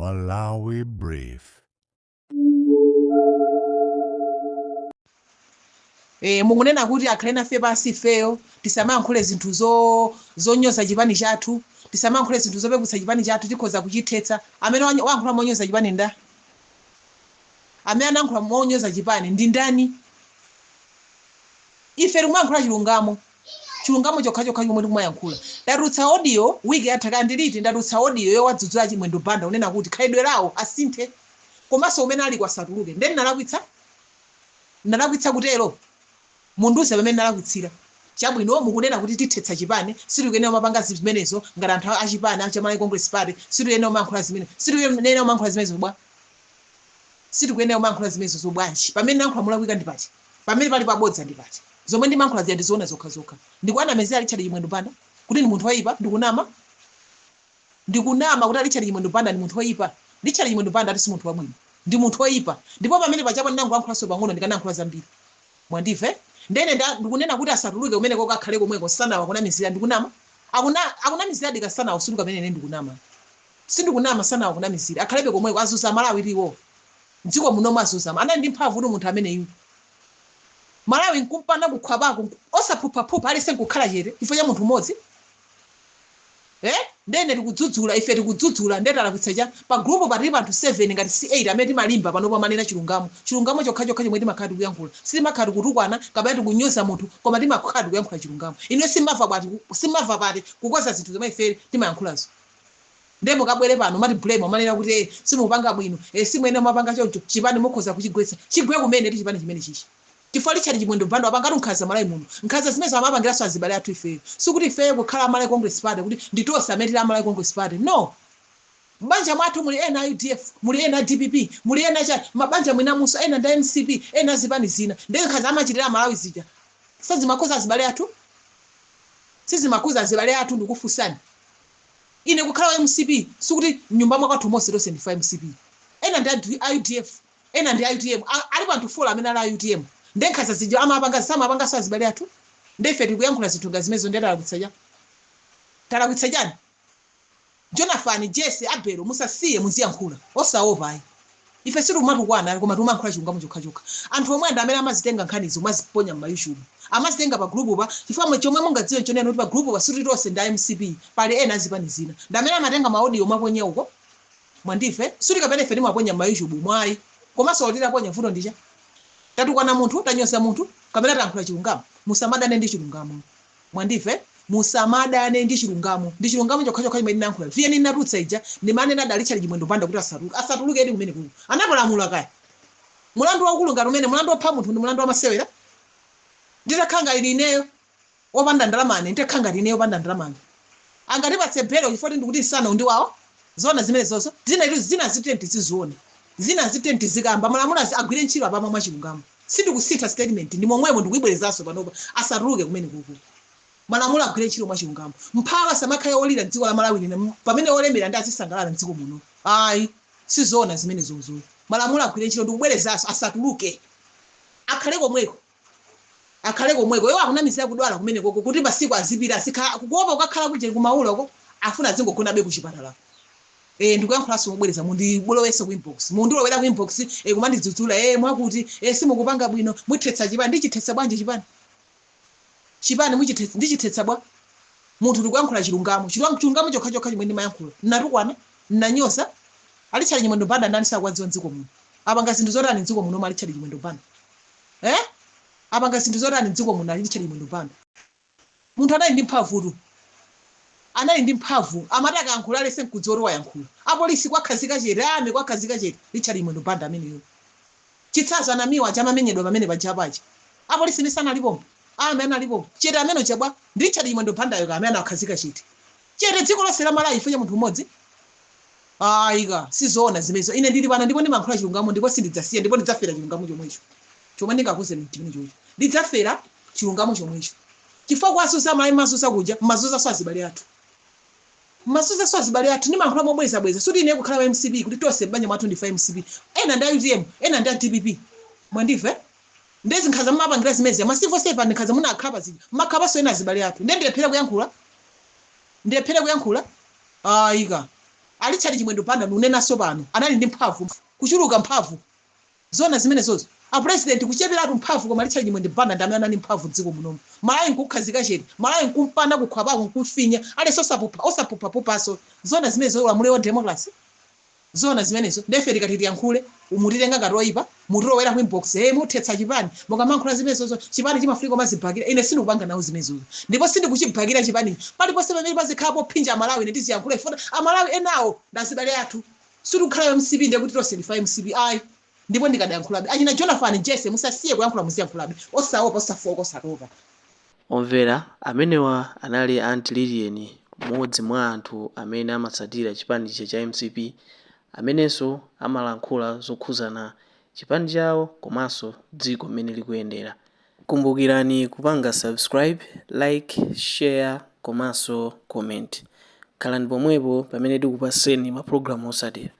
Malawi Brief. E, mukunena kuti akhale nafe pansi ifeyo, tisamayankhule zinthu zonyoza chipani chathu, tisamayankhule zinthu zopeputsa chipani chathu, tikhoza kuchithetsa. Amene wayankhula monyoza chipani nda? Amene anayankhula monyoza chipani ndi ndani? Ife tikumayankhula chilungamo, chilungamo chokhachokha chomwe tikumayankhula. Ndatulutsa audio wiki yatha, kaya ndi liti, ndatulutsa audio yowadzudzula Chimwendo Banda kunena kuti khalidwe lawo asinthe komanso kumene aliko asatuluke. Nde ndinalakwitsa? Ndalakwitsa kutero? Mundiuze pamene ndalakwitsira. Chabwino, mukunena kuti tithetsa chipani, sitikuyenera kumapanga zimenezo ngati anthu a chipani cha Malawi Congress Party, sitikuyenera kumayankhula zimene, sitikuyenera kumayankhula zimenezo bwa? Sitikuyenera kumayankhula zimenezozo bwanji? Pamene ndayankhula molakwika ndi pati? Pamene pali pabodza ndi pati? Zomwe ndimayankhula zija ndi zoona zokhazokha. Ndikuwanamizira Richard Chimwendo Banda kuti ndi munthu woipa? Ndikunama? Ndikunama kuti a Richard Chimwendo Banda ndi munthu oyipa? Richard Chimwendo Banda ati si munthu wabwino. Ndi munthu oyipa. Ndipo pamene pajapo ndinangoyankhulanso pang'ono ndikanayankhula zambiri. Mwandimva eh? Nde ine nda ndikunena kuti asatuluke kumenekoko akhale komweko nsanawo akunamizira ndikunama? Akuna akunamiziradi ka nsanawo sikuti kapena ine ndikunama. Sindikunama nsanawo akunamizira. Akhalebe komweko azuza Amalawi tu iwowo. Mdziko munomu azuza anali ndi mphamvu tu munthu ameneyu. Malawi nkumpana kukhwapako osaphuphaphupha aliyense nkukhala chete chifukwa cha munthu mmodzi? Eh? Nde ine tikudzudzula, ife tikudzudzula, nde talakwitsa cha? Pa group pa tilipo anthu 7 ngati si 8 amene timalimba panopo amanena chilungamo. Chilungamo chokhachokha chomwe timakhala tikuyankhula. Sitimakhala tikutukwana kapena tikunyoza munthu koma timakhala tikuyankhula chilungamo. Inuyo simumava bwati, simumava pati kukonza zinthu zomwe ife timayankhulazo. Nde mukabwere pano mati blame amanena kuti eh simukupanga bwino, eh simuyenera kumapanga choncho, chipani mukhoza kuchigwetsa. Chigwe kumene ti chipani chimene chichi. Chifukwa Richard Chimwendo Banda wapangatu nkhanza Malawi muno. Nkhanza zimenezo amapangiranso azibale athu ifeyo. Sikuti ifeyo kukhala a Malawi Congress Party kuti ndi tonse amene tili a Malawi Congress Party. No! M'banja mwathu muli ena a udf, muli ena a dpp, muli ena chani, m'mabanja mwinamunso ena ndi a mcp, ena a zipani zina. Ndiye nkhanza amachitira Amalawi zija sizimakhuza azibale athu? Sizimakhuza azibale athu ndikufunsani? Ine kukhala wa mcp sikuti m'nyumba mwakwathu monse tonse ndife a mcp. Ena ndi a udf. Ena ndi a utm. Alipo anthu 4 amene ali a utm. Nde nkhanza zija amapanga samapanganso azibale athu? Nde ife tikuyankhula zinthu ngati zimenezo nde talakwitsa chani? Talakwitsa chani? Jonathan, Jesse, Abel musasiye muziyankhula osaopa ayi. Ife sitikumatukwana ayi koma tikumayankhula chilungamo chokhachokha. Anthu omwewa ndi amene amazitenga nkhanizi kumaziponya mma YouTube. Amazitenga pa group pa chifukwa chomwe mungadziwe nchonena kuti pa group pa sikuti tonse ndi a mcp pali ena azipani zina. Ndi amene amatenga ma audio kumaponya uko. Mwandimva eti? Sikuti kapena ife timaponya mma YouTube mu ayi. Komanso olo titaponya vuto ndi cha? Tatukwana munthu? Tanyoza munthu? Kapena tayankhula chilungamo? Musamadane ndi chilungamo. Mwandimva eti? Musamadane ndi chilungamo. Ndi chilungamo chokhachokha chimene ndinayankhula. VN ndinatulutsa ija ndimanena a Richard Chimwendo Banda kuti asatuluke. Asatulukedi kumenekoko. Anapalamula kaya? Mulandu waukulu ngati umene, mulandu wopha munthu ndi mulandu wamasewera? Nditakhala ngati ineyo. Opanda ndalama ine nditakhala ngati ineyo opanda ndalama ine angatipatse belo chifukwa choti ndikuti nsana ndi wawo? Zoona zimenezozo? Zina zinazi tiyeni tiziziona zinazi tiyeni tizikamba malamulo agwire ntchito apapa mwachilungamo sindikusintha statement ndi momwemo ndikuibwerezanso panopa asatuluke kumenekoko malamulo agwire ntchito mwachilungamo mphawi asamakhale olira mdziko la Malawi lino pamene olemera ndi azisangalala mdziko muno ayi sizoona zimenezozo malamulo agwire ntchito ndikubwerezanso asatuluke akhale komweko Akhale komweko. Iwo akunamizira kudwala kumenekoko kuti masiku azipita azikhala kuopa kukakhala kujeni ku Maula uko afuna azingogonabe kuchipatalako. Eee ndikuyankhulanso mobwereza mundilowenso ku inbox. Mundilowera ku inbox ee kumandidzudzula ee mwakuti ee simukupanga bwino muthetsa chipani. Ndichithetsa bwanji chipani? Chipani muchithetsa ndichithetsa bwa? Munthu ndikuyankhula chilungamo. Chilungamo chokhachokha chomwe ndimayankhula. Nnatukwana? Nnanyoza? A Richard Chimwendo Banda ndani sakuwadziwa mdziko muno? Apanga zinthu zotani mdziko munomu a Richard Chimwendo Banda? Eh? Apanga zinthu zotani mdziko muno a Richard Chimwendo Banda? Munthu anali ndi mphamvutu. Anali ndi mphamvu. Amati akayankhula aliyense nkudziwa kuti wayankhula. Apolisi kuwakhazika chete, army kuwakhazika chete. Richard Chimwendo Banda ameneyo. Chitsanzo a Namiwa aja amamenyedwa pamene pajapo aja. Apolisi mesa anali pompo? Army anali pompo? Chete amene uja bwa? Ndi Richard Chimwendo Bandayo ka amene anawakhazika chete. Chete dziko lonse la Malawi chifukwa cha munthu mmodzi? Ayi ka, sizoona zimenezo. Ine ndili pano ndipo ndimayankhula chilungamo ndipo sindidzasiya ndipo ndidzafera chilungamo chomwecho. Chomwe ndingakuuzeni ndi chimenechocho. Ndidzafera chilungamo chomwecho. Chifukwa kuwazunza Amalawi mmazunza kuja, mmazunzanso azibale athu. Mmazunzanso azibale athu. Ndimayankhula mobwezabweza. Sikuti ine kukhala wa mcp kuti tonse m'banja mwathu ndife a mcp. Ena ndi a utm, ena ndi a dpp. Mwandimva eh? Nde zinkhanza mumapangira zimene zija, ma civil servant nkhanza munakhapa zija, mmakhapanso ena azibale athu. Nde ndilephere kuyankhula? Ndilephere kuyankhula? Ayi ka. A Richard Chimwendo Banda, ndikunenanso pano, anali ndi mphamvu, kuchuluka mphamvu. Zona zimenezozo? A president kucheperatu mphamvu, koma Richard Chimwendo Banda ndi amene anali mphamvu dziko munomu. Malawi nkukhazika chete, Malawi nkumpana kukhwapako, nkufinya aliyense, osapupha, osapuphaphuphaso. Zona zimenezo? Ulamuliro wa democracy, zona zimenezo? Ndefe tikati tiyankhule, mutitenga ngati oyipa, mutilowera ku inbox, "Hey, muthetsa chipani mukamankhula zimenezozo. Chipani chimafika mazibhakira." Ine sindikupanga nawo zimenezozo, ndipo sindikuchibhakira chipani. Paliponse pamene pazikhala pophinja Amalawi, ine ndiziyankhula. Ifuna Amalawi enawo ndazibale athu. Sitikukhala MCP ndiye kuti tonse ndifa MCP, ayi. Ndipo ndikadayankhulabe. Achina Jonathan Jesse, musasiye kuyankhula, muziyankhulabe, osaopa, osafoka, osatopa. Omvera, amenewa anali Aunt Lilian, mmodzi mwa anthu amene amatsatira chipani cha MCP, amenenso amalankhula zokhuzana chipani chawo komanso dziko mmene likuyendera. Kumbukirani kupanga subscribe, like, share komanso comment. Khalani pomwepo pamene tikupaseni mapulogalamu osatira.